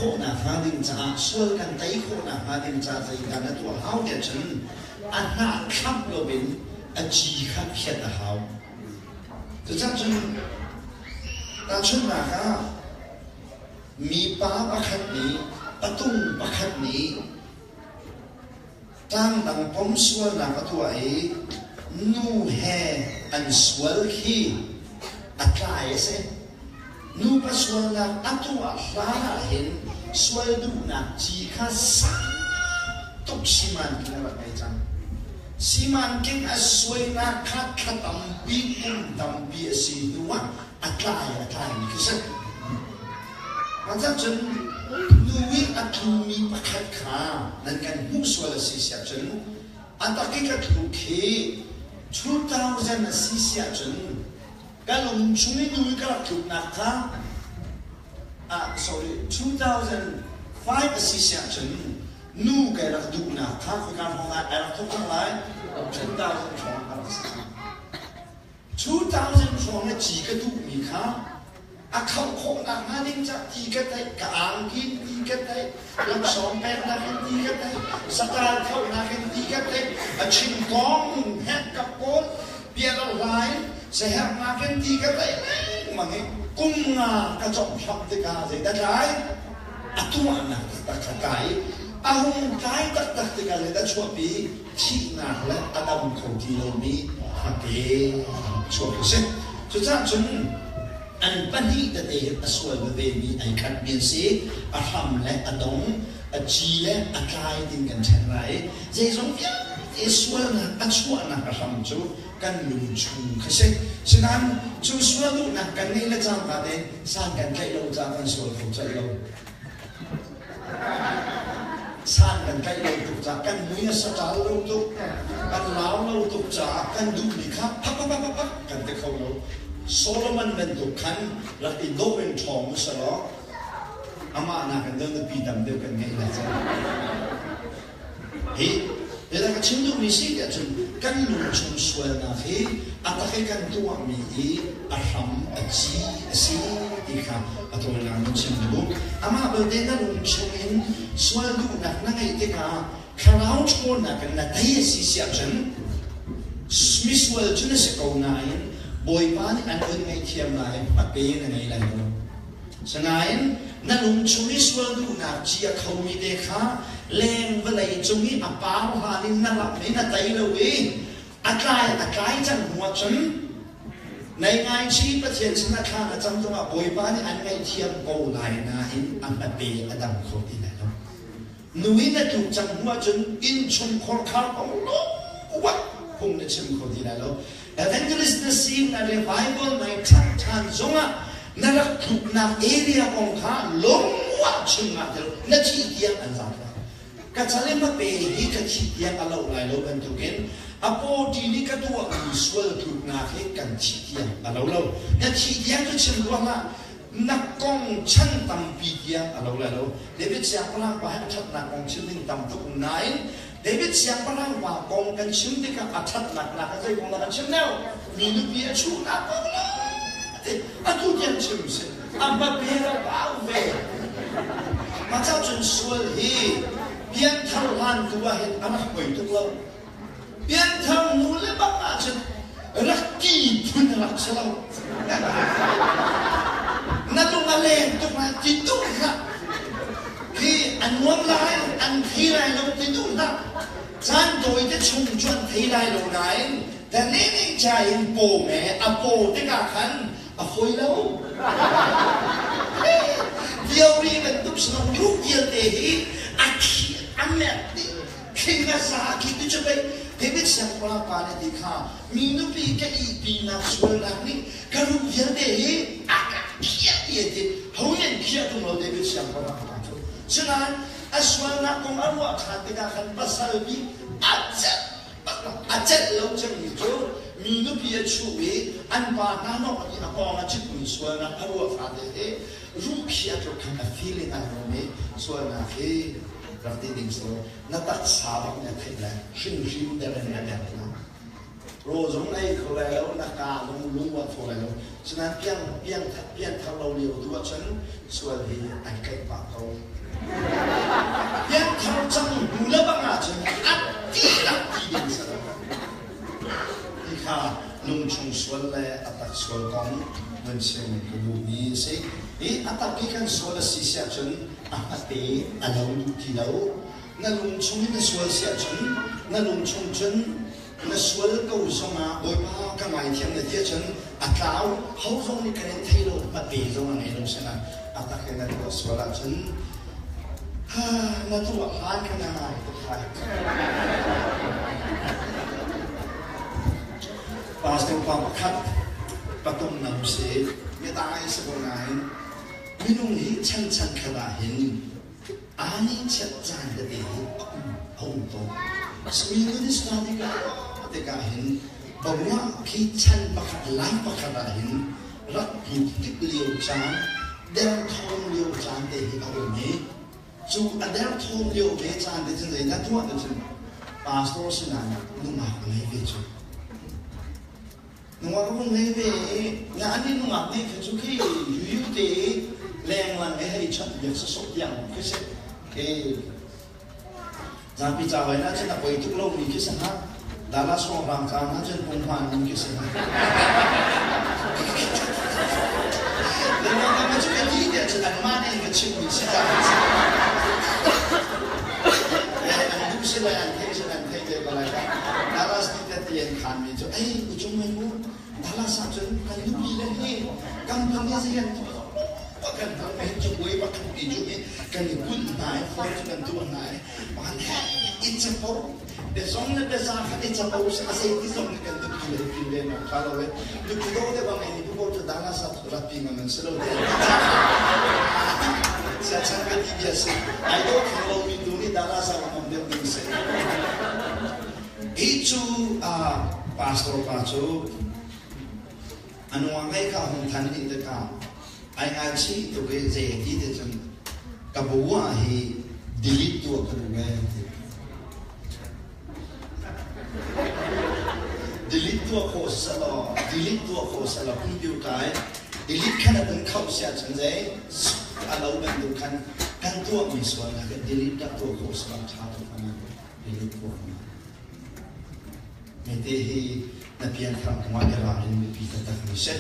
khawhnak hnga ding caah, sual kan tei khawhnak hnga ding caah zeidah na tuah hau tiah cun a hnah thlap loin a ci kha phiat a hau. Cucaah cun tahchunhnak ah mipa pakhat nih patung pakhat nih Tlangdang pom sualnak a tuah i nu he an sual khi a tlai a si. Nupa sualnak a tuah hlan ah hin sual duhnak ci kha sang tuk simanking a rak ngei cang. Simanking a suainak kha thla tampi, kum tampi a si hnu ah a tlai a tlaimi khi si. Mah cun nu i a tlumi pakhat kha nan kan hmuh sual a si siahcun a tak i ka tluk hi 2000 a si siahcun ka lung chung i nu i ka rak tluknak kha ah sorry 2005 a si siahcun nu kai rak duhnak kha khoi ka hrawng ah ai rak thawk cang lai 2000 hrawng a rak si cang. 2000 hrawng na ci ka duhmi kha a khamh khawh nakhnga ding cah ti ka theih, ka angki in ti ka theih, laksawng peknak in ti ka theih, satal khohnak in ti ka theih, a chingkong hek ka pawl, pialo hla in sahernak in ti ka theih lengmang i kum nga ka cawmhlamh tikah zeidah tlai? A tuahnak taktak kha tlai i a hung tlai taktak tikah zeidah chuahpi? Thihnak le a dam kho ti lomi hmate chuak a si. Cucaah cun an pahnih tete hin a sual veve mi ai khat mi an si. A hram le a dong, a ci le a tlai tin kan ṭhen lai i zeizong vialte sualnak a chuahnak a hram cu kan lung chung kha si. Sinain cu sual duhnak kan ngeih le cangka tein san kan tlaih lo caah kan sual kho colh lo. San kan tlaih lo tuk caah kan mui a saṭal lo tuk, kan lau lo tuk caah kan duhmi kha phak phak phak phak kan ti kho lo. Solomon bantuk khan rak i dawh in ṭhawng u selaw amah nakin deuh nupi tam deuh kan ngeih lai cang. Hi biatak ka chim duhmi si tiah cun kan lungchung sualnak hi a tak i kan tuahmi hi a hram a ci a si ti kha a tawinak in chim ka duh. Amah belte na lungchung in sual duhnak na ngeih tikah thlarau ṭhawnnak in na tei a si siah cun misual cu na si ko nain Bawipa nih an vun ngaihthiam lai hmape na ngei lai lo. Sinain na lungchung i sual duhnak ci a khomi te kha leng vawlei cung i a par hlan in na lamh i na tei lo i a tlai a tlai cang hnu ahcun nei ngaichi Pathian sinah thla na cam zongah Bawipa nih an ngaihthiam ko lai nain a hmape a dam kho ti lai lo. Nu i na tluk cang hnu ahcun innchungkhar khar kong lawng phung na chim kho ti lai lo. Evangelist na si na revival nai ṭhan ṭhan zongah na rak tluknak area kong kha lungwah chim ngah ti lo na thih tiang an zaat lai. Ka cal i hmape hi ka thih tiang a loh lai lo bantukin a pawṭi nih ka tuahmi sual tluknak hi kan thih tiang a lo lo. Na thih tiang cu chim ruangah na kong chan tampi tiang a lo lai lo. David siangpahrang pa hi a ṭhatnak kong chim ding tam tuk um nain David siangpahrang pa kong kan chim tikah a ṭhatnak nak ah zei kong dah kan chim deuh? Mi nupi a chuhnak kong la ti atu tiang chim si. A hmape rak au ve. Mah ca cun sual hi pianthar hlan tu ah hin a rak poi tuk lo. Pianthar nu le bang ahcun rak ti phun rak si lo. Na lung a leng tuk lai ti duh hlah. Hi an nuam lai, an thei lai lo ti duh hlah. Caan tawi te chung cu an thei lai lo nain dane nih cha in paw me a paw tikah khan a fawi lo. Theory bantuk sinong ruh vialte hi a khi a merh dih. Thing a za khi tu cu pei David siangpahrang pa nih ti kha mi nupi ka ihpinak sualnak nih ka ruh vialte hi a ka khiah ti a ti. Ho nih an khiah tung lo David siangpahrang pa cu. Sinain a sualnak kong a ruah ṭhan tikah khan pasal nih a celh bak lo. A celh lo cemmi cu mi nupi a chuh i an pa hna hnawk i a pawng a citmi sualnak a ruah fate hi ruh khiah tluk khan a feeling ai nuam i sualnak hi rak ti ding si na taksa bak nih a theih lai hringhrim der in na der lai. Rawl zong na ei kho lai lo, na kaa zong lung a thaw lai lo. Sinain piang piang pian thar lo lio tu ahcun sual hi ai kaih pah ko. Pian thar cang hnu le bang ahcun a ti tak ti ding si lo. Hi kha lungchung sual le a tak sual kong vun chim ka duhmi a si. Hi a tak i kan sual a si si ahcun a hmate a lo duh ti lo. Na lungchung in na sual si ahcun na lungchung cun na sual ko zongah Bawipa ka ngaithiam na ti ahcun a tlau ho zong nih kan in thei lo hmate zong a ngei lo sinah a tak in na tuah sual ahcun na tuah hlan kha na ngai tuk lai. Pastor pa pakhat patung nam si midai si ko nain minung hi chan chan khat ah hin Ani chiat caan tete hi a um a um tawn. Smi na tikah tikah hin bawah khi chan pakhat lai pakhat ah hin rak put tik lio caan derthawm lio caan te hi a um i cu a derthawm lio ve caan te cun zei na tuah te cun pastor sinah nungak ngei ve cu Nungak rung ngei ve i na an i nungak nih kha cu khi yuyu te lenglang he hei chawnh biak sawsawh tiang khi si. Khi zapi ca wai na cun a poi tuk lomi khi si hnga. Dallas hrawnghrang ca hna cun punghman ning khi si hnga. Lenglang cu ka ti tiah cun anmah nih ka chimmi si ta. An duh si lai an theih si an theih te ko lai. Dallas nih tete an khanmi cu ei ucung mei mu Dallas ah cun kan nupi le hi kan kan i zei an tuah kan kan kan cu buai pakhat pi cu hi kan i kulh hna i phone cu kan tuah hna i pakhat he i capo biazong le biaza khat i capo a zei ti zong nih kan nupi le pi ve no tha lo e nupi do te bang ei bu cu Dallas ah ratpi ngam an si lo te siachan ka ti bia si ai do thang lo mi tu nih Dallas ah ngam deuh ding si Hi cu pastor pa cu a nua ngei kha a hung than dih tikah ai ngaichih tuk i zei a ti ti cun ka bu ah hi delete tuah ka duh ee ti. Delete tuah khawh selaw delete tuah khawh selaw computer i delete khan a vun khauh si ahcun zei a lo bantuk khan kan tuahmi sualnak hi delete rak tuah khawh selaw ṭha tuk hnga. Mete hi na pianthar kongah i ralrin biapi taktak mi si.